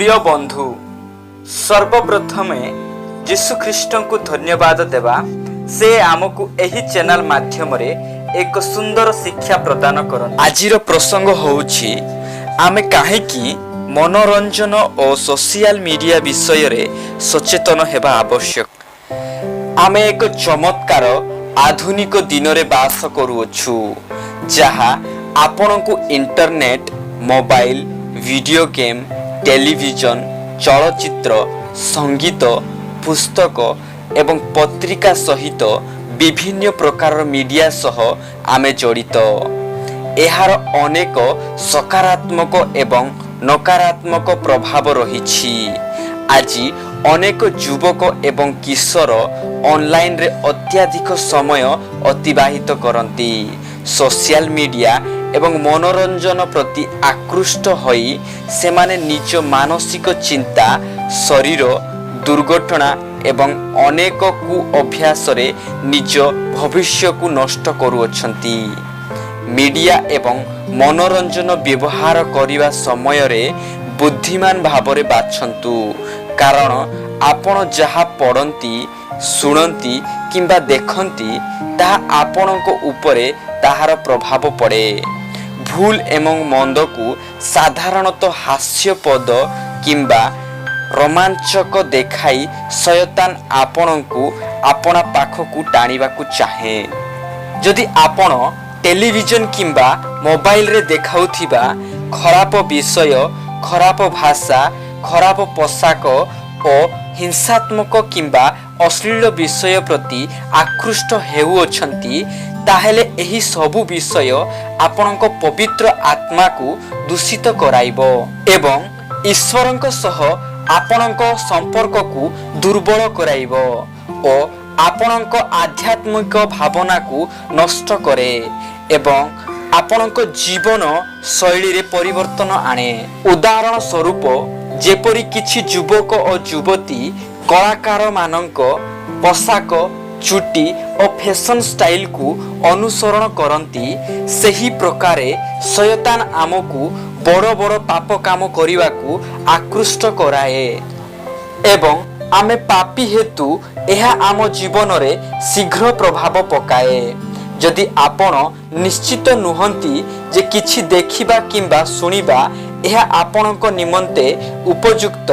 ପ୍ରିୟ ବନ୍ଧୁ, ସର୍ବପ୍ରଥମେ ଯୀଶୁଖ୍ରୀଷ୍ଟଙ୍କୁ ଧନ୍ୟବାଦ ଦେବା। ସେ ଆମକୁ ଏହି ଚ୍ୟାନେଲ ମାଧ୍ୟମରେ ଏକ ସୁନ୍ଦର ଶିକ୍ଷା ପ୍ରଦାନ କରନ୍ତି। ଆଜିର ପ୍ରସଙ୍ଗ ହେଉଛି, ଆମେ କାହିଁକି ମନୋରଞ୍ଜନ ଓ ସୋସିଆଲ ମିଡ଼ିଆ ବିଷୟରେ ସଚେତନ ହେବା ଆବଶ୍ୟକ। ଆମେ ଏକ ଚମତ୍କାର ଆଧୁନିକ ଦିନରେ ବାସ କରୁଅଛୁ, ଯାହା ଆପଣଙ୍କୁ internet, mobile, video game, television, ଚଳଚ୍ଚିତ୍ର, ସଙ୍ଗୀତ, ପୁସ୍ତକ ଏବଂ ପତ୍ରିକା ସହିତ ବିଭିନ୍ନ ପ୍ରକାରର ମିଡ଼ିଆ ସହ ଆମେ ଜଡ଼ିତ। ଏହାର ଅନେକ ସକାରାତ୍ମକ ଏବଂ ନକାରାତ୍ମକ ପ୍ରଭାବ ରହିଛି। ଆଜି ଅନେକ ଯୁବକ ଏବଂ କିଶୋର ଅନଲାଇନରେ ଅତ୍ୟଧିକ ସମୟ ଅତିବାହିତ କରନ୍ତି। ସୋସିଆଲ ମିଡ଼ିଆ ଏବଂ ମନୋରଞ୍ଜନ ପ୍ରତି ଆକୃଷ୍ଟ ହୋଇ ସେମାନେ ନିଜ ମାନସିକ ଚିନ୍ତା, ଶରୀର, ଦୁର୍ଘଟଣା ଏବଂ ଅନେକ କୁ ଅଭ୍ୟାସରେ ନିଜ ଭବିଷ୍ୟକୁ ନଷ୍ଟ କରୁଅଛନ୍ତି। ମିଡ଼ିଆ ଏବଂ ମନୋରଞ୍ଜନ ବ୍ୟବହାର କରିବା ସମୟରେ ବୁଦ୍ଧିମାନ ଭାବରେ ବାଛନ୍ତୁ, କାରଣ ଆପଣ ଯାହା ପଢ଼ନ୍ତି, ଶୁଣନ୍ତି କିମ୍ବା ଦେଖନ୍ତି, ତାହା ଆପଣଙ୍କ ଉପରେ ତାହାର ପ୍ରଭାବ ପଡ଼େ। ଭୁଲ ଏବଂ ମନ୍ଦକୁ ସାଧାରଣତଃ ହାସ୍ୟପଦ କିମ୍ବା ରୋମାଞ୍ଚକ ଦେଖାଇ ଶୟତାନ ଆପଣଙ୍କୁ ଆପଣା ପାଖକୁ ଟାଣିବାକୁ ଚାହେଁ। ଯଦି ଆପଣ ଟେଲିଭିଜନ କିମ୍ବା ମୋବାଇଲରେ ଦେଖାଉଥିବା ଖରାପ ବିଷୟ, ଖରାପ ଭାଷା, ଖରାପ ପୋଷାକ ଓ ହିଂସାତ୍ମକ କିମ୍ବା ଅଶ୍ଳୀଳ ବିଷୟ ପ୍ରତି ଆକୃଷ୍ଟ ହେଉଅଛନ୍ତି, ତାହେଲେ ଏହି ସବୁ ବିଷୟ ଆପଣଙ୍କ ପବିତ୍ର ଆତ୍ମାକୁ ଦୂଷିତ କରାଇବ ଏବଂ ଈଶ୍ୱରଙ୍କ ସହ ଆପଣଙ୍କ ସମ୍ପର୍କକୁ ଦୁର୍ବଳ କରାଇବ ଓ ଆପଣଙ୍କ ଆଧ୍ୟାତ୍ମିକ ଭାବନାକୁ ନଷ୍ଟ କରେ ଏବଂ ଆପଣଙ୍କ ଜୀବନ ଶୈଳୀରେ ପରିବର୍ତ୍ତନ ଆଣେ। ଉଦାହରଣ ସ୍ୱରୂପ, ଯେପରି କିଛି ଯୁବକ ଓ ଯୁବତୀ କଳାକାରମାନଙ୍କ ପୋଷାକ, ଚୁଟି ଓ ଫ୍ୟାସନ ଷ୍ଟାଇଲକୁ ଅନୁସରଣ କରନ୍ତି, ସେହି ପ୍ରକାରେ ଶୟତାନ ଆମକୁ ବଡ଼ ବଡ଼ ପାପ କାମ କରିବାକୁ ଆକୃଷ୍ଟ କରାଏ ଏବଂ ଆମେ ପାପୀ ହେତୁ ଏହା ଆମ ଜୀବନରେ ଶୀଘ୍ର ପ୍ରଭାବ ପକାଏ। ଯଦି ଆପଣ ନିଶ୍ଚିତ ନୁହନ୍ତି ଯେ କିଛି ଦେଖିବା କିମ୍ବା ଶୁଣିବା ଏହା ଆପଣଙ୍କ ନିମନ୍ତେ ଉପଯୁକ୍ତ,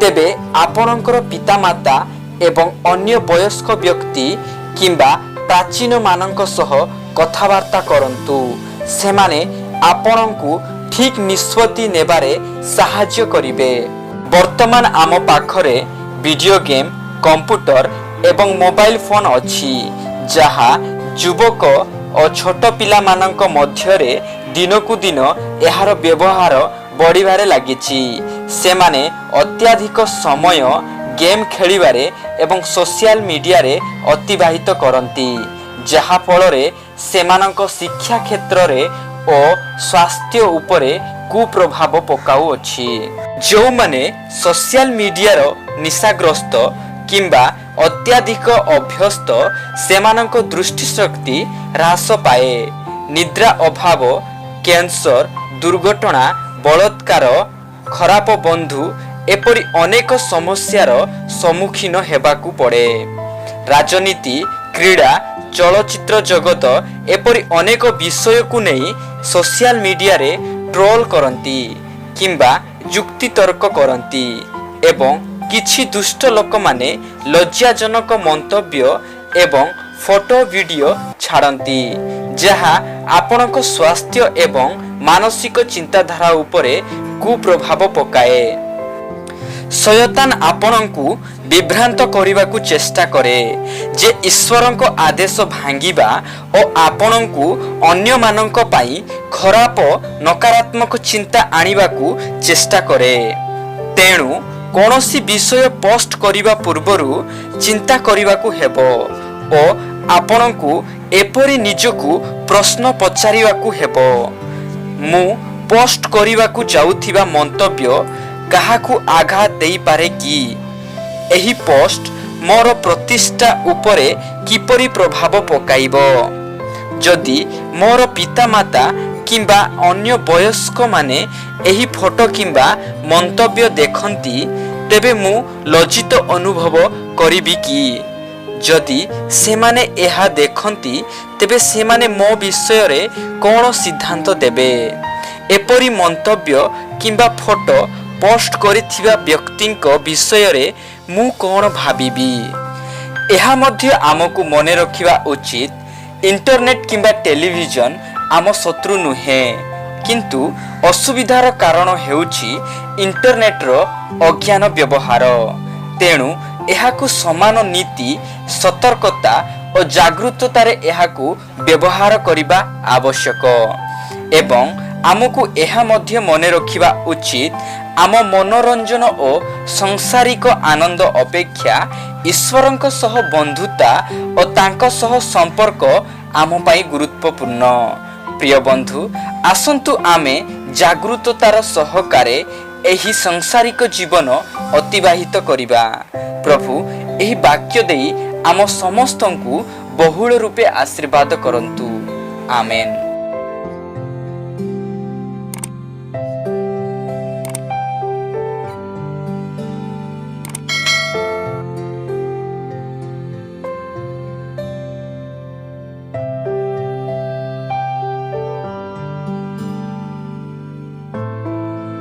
ତେବେ ଆପଣଙ୍କର ପିତାମାତା ଏବଂ ଅନ୍ୟ ବୟସ୍କ ବ୍ୟକ୍ତି କିମ୍ବା ପ୍ରାଚୀନମାନଙ୍କ ସହ କଥାବାର୍ତ୍ତା କରନ୍ତୁ। ସେମାନେ ଆପଣଙ୍କୁ ଠିକ୍ ନିଷ୍ପତ୍ତି ନେବାରେ ସାହାଯ୍ୟ କରିବେ। ବର୍ତ୍ତମାନ ଆମ ପାଖରେ ଭିଡ଼ିଓ ଗେମ୍, କମ୍ପ୍ୟୁଟର ଏବଂ ମୋବାଇଲ ଫୋନ୍ ଅଛି, ଯାହା ଯୁବକ ଓ ଛୋଟ ପିଲାମାନଙ୍କ ମଧ୍ୟରେ ଦିନକୁ ଦିନ ଏହାର ବ୍ୟବହାର ବଢ଼ିବାରେ ଲାଗିଛି। ସେମାନେ ଅତ୍ୟଧିକ ସମୟ ଗେମ୍ ଖେଳିବାରେ ଏବଂ ସୋସିଆଲ ମିଡ଼ିଆରେ ଅତିବାହିତ କରନ୍ତି, ଯାହାଫଳରେ ସେମାନଙ୍କ ଶିକ୍ଷା କ୍ଷେତ୍ରରେ ଓ ସ୍ୱାସ୍ଥ୍ୟ ଉପରେ କୁପ୍ରଭାବ ପକାଉଅଛି। ଯେଉଁମାନେ ସୋସିଆଲ ମିଡ଼ିଆର ନିଶାଗ୍ରସ୍ତ କିମ୍ବା ଅତ୍ୟଧିକ ଅଭ୍ୟସ୍ତ, ସେମାନଙ୍କ ଦୃଷ୍ଟିଶକ୍ତି ହ୍ରାସ ପାଏ। ନିଦ୍ରା ଅଭାବ, କ୍ୟାନ୍ସର, ଦୁର୍ଘଟଣା, ବଳାତ୍କାର, ଖରାପ ବନ୍ଧୁ ଏପରି ଅନେକ ସମସ୍ୟାର ସମ୍ମୁଖୀନ ହେବାକୁ ପଡ଼େ। ରାଜନୀତି, କ୍ରୀଡ଼ା, ଚଳଚ୍ଚିତ୍ର ଜଗତ ଏପରି ଅନେକ ବିଷୟକୁ ନେଇ ସୋସିଆଲ ମିଡ଼ିଆରେ ଟ୍ରୋଲ କରନ୍ତି କିମ୍ବା ଯୁକ୍ତିତର୍କ କରନ୍ତି ଏବଂ କିଛି ଦୁଷ୍ଟ ଲୋକମାନେ ଲଜ୍ଜାଜନକ ମନ୍ତବ୍ୟ ଏବଂ ଫଟୋ, ଭିଡ଼ିଓ ଛାଡ଼ନ୍ତି, ଯାହା ଆପଣଙ୍କ ସ୍ୱାସ୍ଥ୍ୟ ଏବଂ ମାନସିକ ଚିନ୍ତାଧାରା ଉପରେ କୁପ୍ରଭାବ ପକାଏ। ଶୟତାନ ଆପଣଙ୍କୁ ବିଭ୍ରାନ୍ତ କରିବାକୁ ଚେଷ୍ଟା କରେ ଯେ ଈଶ୍ୱରଙ୍କ ଆଦେଶ ଭାଙ୍ଗିବା ଓ ଆପଣଙ୍କୁ ଅନ୍ୟମାନଙ୍କ ପାଇଁ ଖରାପ ନକାରାତ୍ମକ ଚିନ୍ତା ଆଣିବାକୁ ଚେଷ୍ଟା କରେ। ତେଣୁ କୌଣସି ବିଷୟ ପୋଷ୍ଟ କରିବା ପୂର୍ବରୁ ଚିନ୍ତା କରିବାକୁ ହେବ ଓ ଆପଣଙ୍କୁ ଏପରି ନିଜକୁ ପ୍ରଶ୍ନ ପଚାରିବାକୁ ହେବ, ମୁଁ ପୋଷ୍ଟ କରିବାକୁ ଯାଉଥିବା ମନ୍ତବ୍ୟ କାହାକୁ ଆଘାତ ଦେଇପାରେ କି? ଏହି ପୋଷ୍ଟ ମୋର ପ୍ରତିଷ୍ଠା ଉପରେ କିପରି ପ୍ରଭାବ ପକାଇବ? ଯଦି ମୋର ପିତାମାତା କିମ୍ବା ଅନ୍ୟ ବୟସ୍କ ବ୍ୟକ୍ତି ଏହି ପୋଷ୍ଟ କିମ୍ବା ଅନ୍ୟ ବୟସ୍କମାନେ ଏହି ଫଟୋ କିମ୍ବା ମନ୍ତବ୍ୟ ଦେଖନ୍ତି, ତେବେ ମୁଁ ଲଜ୍ଜିତ ଅନୁଭବ କରିବି କି? ଯଦି ସେମାନେ ଏହା ଦେଖନ୍ତି, ତେବେ ସେମାନେ ମୋ ବିଷୟରେ କ'ଣ ସିଦ୍ଧାନ୍ତ ଦେବେ? ଏପରି ମନ୍ତବ୍ୟ କିମ୍ବା ଫଟୋ ପୋଷ୍ଟ କରିଥିବା ବ୍ୟକ୍ତିଙ୍କ ବିଷୟରେ ମୁଁ କ'ଣ ଭାବିବି? ଏହା ମଧ୍ୟ ଆମକୁ ମନେ ରଖିବା ଉଚିତ, ଇଣ୍ଟରନେଟ୍ କିମ୍ବା ଟେଲିଭିଜନ ଆମ ଶତ୍ରୁ ନୁହେଁ, କିନ୍ତୁ ଅସୁବିଧାର କାରଣ ହେଉଛି ଇଣ୍ଟରନେଟ୍ର ଅଜ୍ଞାନ ବ୍ୟବହାର। ତେଣୁ ଏହାକୁ ସମାନ ନୀତି, ସତର୍କତା ଓ ଜାଗୃତତାରେ ଏହାକୁ ବ୍ୟବହାର କରିବା ଆବଶ୍ୟକ। ଏବଂ ଆମକୁ ଏହା ମଧ୍ୟ ମନେ ରଖିବା ଉଚିତ, ଆମ ମନୋରଞ୍ଜନ ଓ ସଂସାରିକ ଆନନ୍ଦ ଅପେକ୍ଷା ଈଶ୍ୱରଙ୍କ ସହ ବନ୍ଧୁତା ଓ ତାଙ୍କ ସହ ସମ୍ପର୍କ ଆମ ପାଇଁ ଗୁରୁତ୍ୱପୂର୍ଣ୍ଣ। ପ୍ରିୟ ବନ୍ଧୁ, ଆସନ୍ତୁ ଆମେ ଜାଗୃତତାର ସହକାରେ ଏହି ସଂସାରିକ ଜୀବନ ଅତିବାହିତ କରିବା। ପ୍ରଭୁ ଏହି ବାକ୍ୟ ଦେଇ ଆମ ସମସ୍ତଙ୍କୁ ବହୁଳ ରୂପେ ଆଶୀର୍ବାଦ କରନ୍ତୁ। ଆମେନ୍।